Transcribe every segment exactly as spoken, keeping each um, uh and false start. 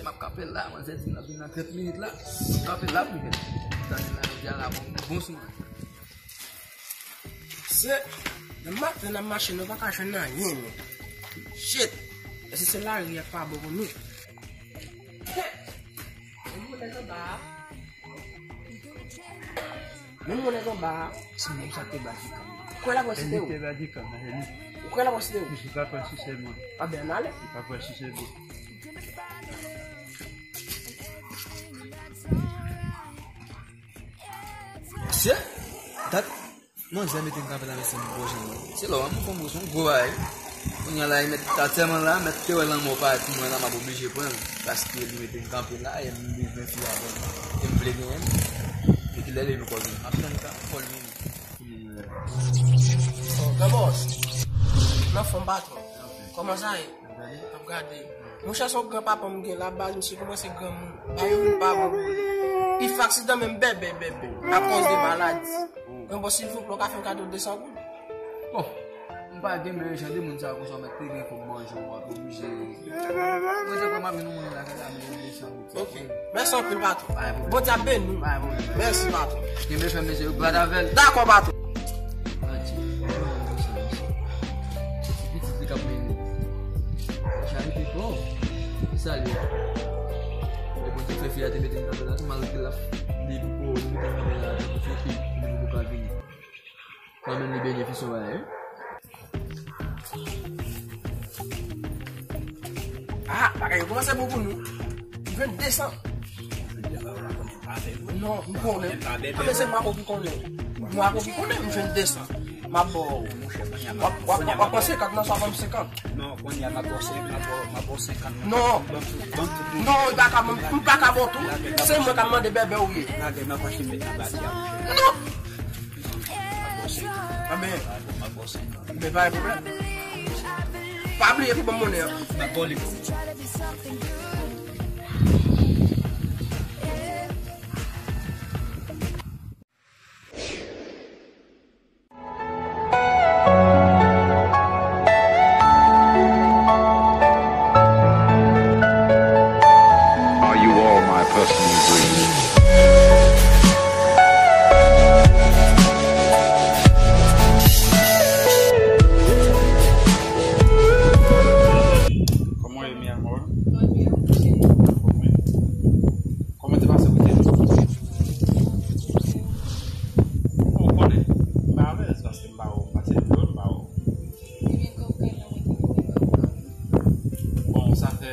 M ap kanpe la, manzè di m l ap vin nan trant minit la. M ap kanpe la pou mwen. Tande la, jodi a la, bon, bon sou mwen. Se, nan maten n ap mache, nou pa ka jwenn anyen, men. Shit! Èske se lari a k pa bon pou nou? Shit! Menm moun nèg anba a. Menm moun nèg anba a. Se menm sa k te ba Dikan. Ou kwè l ap resite ou? Te ba Dikan, nan jeni. Ou kwè l ap resite ou? Li pa pral sise mwen. A ben, ann ale. Li pa pral sise mwen. Mesye, dat, manzè mete m kanpe la, mesye, m bò janm mwen. Se lò, m fè m gwo, se yon gwo bagay. Kounye a la, e mèt aktèlman la, mèt te wè lanmò parèt pou mwen la, m ap oblije pran l. Paske li mete m kanpe la, e m bezwen fi a vrèman. E m vle genyen l. E kilè li vin kò vini? M ap tann kò l vini. Oh, gran bòs. M anfòm, patwon. Kòman sa ye? Ap gade. Monchè, se yon gran papa m gen la, baz misye kòmanse granmoun. Bagay yo vin pa bon pou li. Li fè aksidan menm bèbè, bèbè. Akòz de maladi. Gran bòs, silvouplè, ou ka fè m kado de san goud? Bon, m pa gen, men jan de moun sa yo konsa, mèt te gen kòb manje, w ap oblije. Mwen te kwè m ap gen yon moun lakay la, men de san goud. Ok. Mèsi anpil, patwon. Pa gen pwoblèm. Bondye ap beni w. Pa gen pwoblèm. Mèsi, patwon. Kenbe fèm, mesye, yo bat avè l. Dakò, patwon. Adje, mwen pa konn sa, mesye. Se ti pitit li k ap mennen. Charite pa w. Ki sa l ye? E Bondye fè fi a te mete m kanpe la tou, malgre l ap, li poko, li mete m kanpe la, tankou se fi, li poko ka vini. Kanmenm li benyen fi sovay, wi. Ah, bagay yo kòmanse bon pou nou. M jwenn de san. Non, m konnen. Anben se Mako ki konnen. Mako ki konnen, m jwenn de san. M ap ba w. W ap, w ap, w ap pran senkant nan, swa ban m senkant. Non, kounye a m ap ba w sen-, m ap ba w, m ap ba w senkant nan. Non. Ban m tout, ban m tout. Non, m pa ka, m pa ka ba w tou. Se mwen k ap mande bèbè ou ye. Lage, m ap achte met nan bati a, monchè. Non. M ap ba w senkant. Anben. M ap ba w senkant. Anben, pa gen pwoblèm. Pa bliye pou ban m monnen an. M ap ba w li tou. Are you all my personal dreams? Kòman w ye, mi amor? Kòman w ye? Kòman te pase wikèn? Bon, ou konnen, m pa alèz paske m pa wè w, m pase de yo, m pa wè w. Bon, sa fè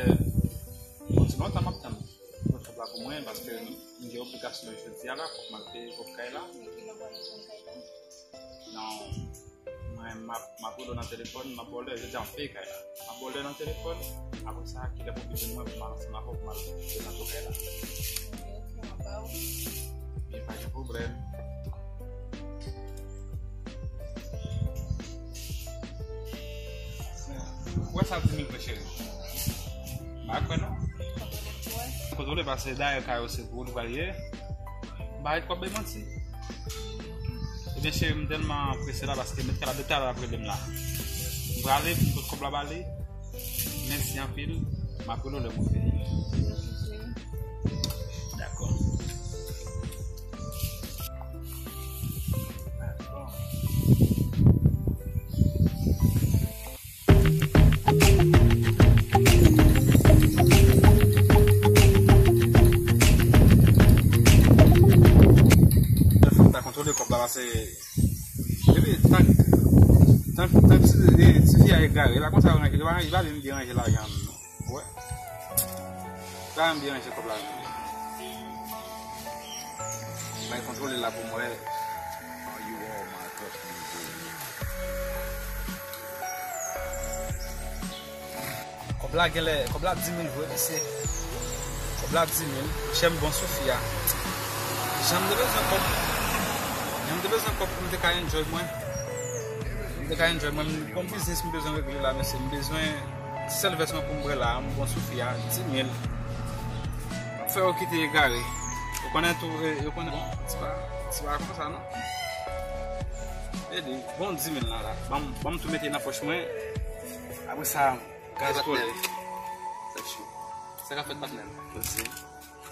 yon ti lontan m ap tann ou. Pot kòb la pou mwen, paske m gen obligasyon jodi a la, fòk m al peye kòb kay la. Non. Mwen, m ap, m ap rele w nan telefòn, m ap ba w lè, jodi a m peye kay la. M ap ba w lè nan telefòn, apre sa, kilè pou w vin jwenn mwen pou m al ansanm avè w, pou m al prezante w kay la. Ok, ok, m ap ba w. Gen pa gen pwoblèm. Ou wè sa di mil vre, cheri? M pa kwè non. Kontwole, pase dayè kay yo se pou ou li pral ye. M pa ret kòb bay manti. Ebyen, cheri, m tèlman prese la paske mèt kay la depi talè l ap rele m la. M prale pou m pot kòb la ba li. Mèsi anpil. M ap rele w lè m rive. Dakò. Dakò. Fòk ta kontwole kòb la, pase epi tank, tank, tank ti, eh, ti fi a egare la konsa, li pa, li pa vin deranje lajan m non. Wè. Sa m deranje kòb la. Bay kontwole la pou mwen. Are you all my personal dreams? Kòb la genlè, kòb la di mil vre, mesye. Kòb la di mil. Chè m bon sou fi a. Jan m te bezwen kòb. Jan m te bezwen kòb pou m te ka enjoy mwen. M te ka enjoy mwen. M gon biznis m bezwen regle la, mesye. M bezwen sèl vès mwen pou m bwè la, m bon sou fi a, di mil. M ap fè yo kite egare. Ou konnen tou, e, yo konnen, bon, se pa, se pa konsa, non. Ede, bon di mil la, la. Ban m, ban m tou mete nan pòch mwen. Apre sa, gaz kole. Sa cho. Sa k ap fèt, patnè m?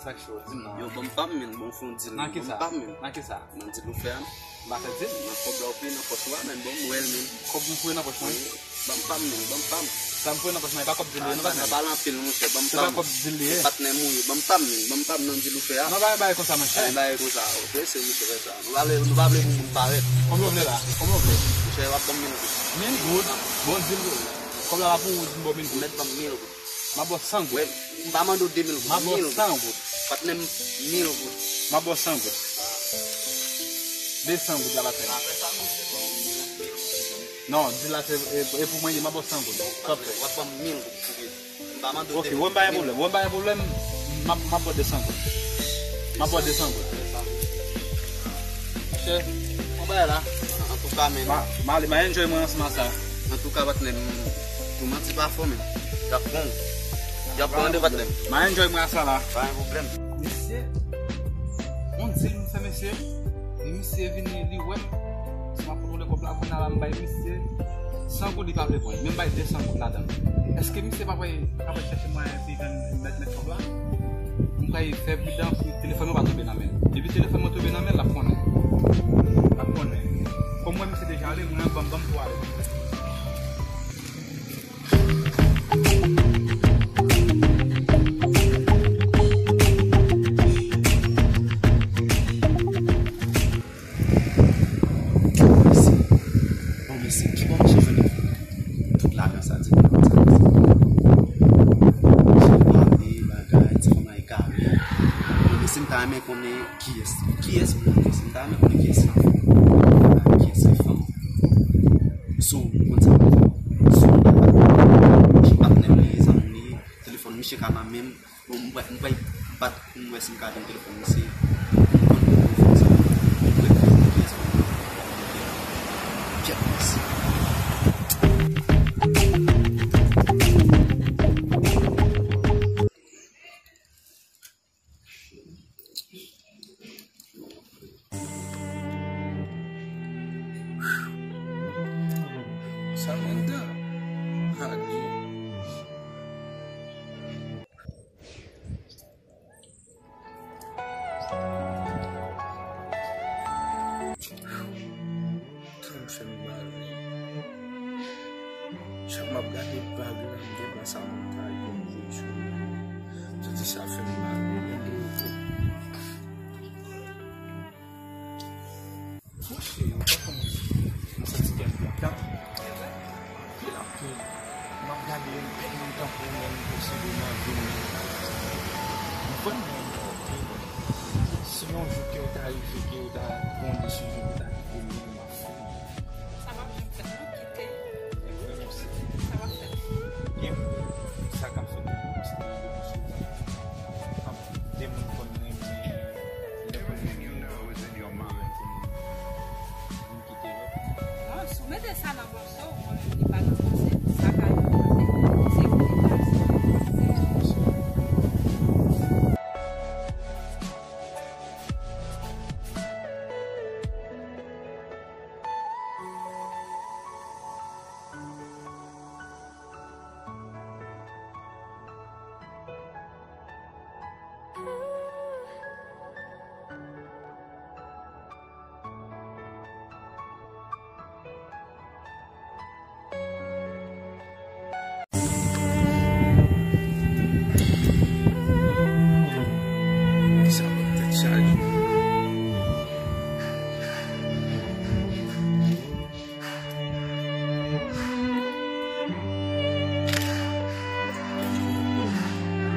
Sa k cho? Di m non. Yo, ban m pa m, men, bon, fè yon dil. Nan kisa? Ban m pa m, men. Nan kisa? Nan dil ou fè a. M pa fè dil? Nan kòb la ou peye nan pòch ou a, men, bon, m wè l, men. Kòb m foure nan pòch mwen? Wi. Ban m pa m, men, ban m pa m. Sa m foure nan pòch mwen, e pa kòb dil li ye, non, patnè m? Pa pale anpil, monchè, ban m pa m. Se pa kòb dil li ye. Patnè m ou ye, ban m pa m, men, ban m pa m nan dil ou fè a. Non, pa bay konsa, monchè. Ay, bay konsa, ok, se monchè fè sa. Nou pa vle, nou pa vle pou moun parèt. Konbyen w vle la? Konbyen w vle? Monchè, w ap ban m mil goud. Mil goud? Bon, dil, kòb la la pou ou, di m ba w mil goud. Ou mèt ban m mil goud. M ap ba w san goud. Wè, m pa mande w de mil goud, mil goud. M ap ba w san goud. Patnè m, mil goud. M ap ba w san goud. De san goud la, patnè m. Non, dil la se, e, e pou mwen, m ap ba w san goud. Kanpe. W ap ban m mil goud. M pa mande w de mil. Ok, wè m pa gen pwoblèm. Wè m pa gen pwoblèm. M ap, m ap ba w de san goud. M ap ba w de san goud. Monchè, bon bagay la. Antouka, men. Ma, ma, ma enjoy mwen ansanm ak sa. Antouka, patnè m, tou manti pa fò, men. Y ap pran w. Y ap pran w de, patnè m. Ma enjoy mwen ak sa la. Pa gen pwoblèm. Mesye, on dil m fè, mesye. E misye vini, li wè m. Si m ap kontwole kòb la, kounye a la, m bay misye san goud, li pa vle pran. Men m bay de san goud ladan l. Èske misye pa pral, pa pral chèche mwayen pou li jwenn mèt, mèt kòb la? M pral fè pridan pou telefòn mwen pa tonbe nan men l. Depi telefòn mwen tonbe nan men l, l ap konnen. L ap konnen. Kòm mwen, misye deja ale, mwen, ban m, ban m tou ale. Mesye. Bon, mesye, ki bò misye jwenn tout lajan sa, di m, sa, mesye? Misye pale, bagay, ti fanm la egare. Bon, mesye, m ta renmen konnen kiyès, kiyès moun, mesye, m ta renmen konnen kiyès la. Kiyès ki fanm. So, m konn sa m fè. So, m ta pa, misye patnè m li ye, zanmi m li ye, telefòn misye ka nan men m. Bon, m pral, m pral bat pou m wè si m ka jwenn telefòn misye. M konn telefòn sa. M pral telefòn kiyès pou m. Kèt, mesye. Samantha. Adye. Tan fè m bale. Chak m ap gade bag la, m gen dwa Samantha yon voye sou mwen. Santi sa fè m bale. Monchè, ou pa konn, mwen santi kè m kontan. Anpil, anpil. M ap gade l, m tankou mwen m posede nan vi m. M konn mwen anpil. Si yon jou ke w ta rive, ke w ta pran yon desizyon pou w ta kite m, m ap fou. Sa p ap janm fèt, non, kite. Sa p ap fèt. Gen sa k ap fèt, se de moun konn renmen, lè konn renmen. Non, si w mete sa nan panse w, mwen menm li pa nan panse m. Sa ka nan panse m, se pou li pase. Sa ban m tèt chaje.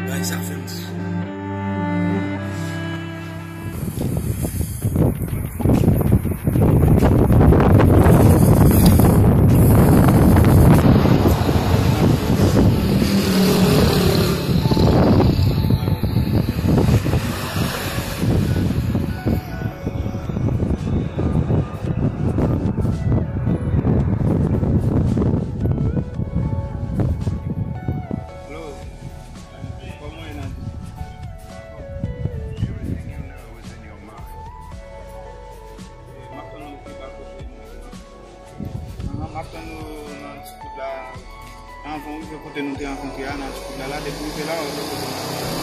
Bagay sa fè m fou. Hello. Kòman w ye, Nadi? M ap tann ou nan ti kout la. Anvan w rive kote nou te rankontre a nan ti kout la la, depi w rive la, w ap wè kote nou te rankontre.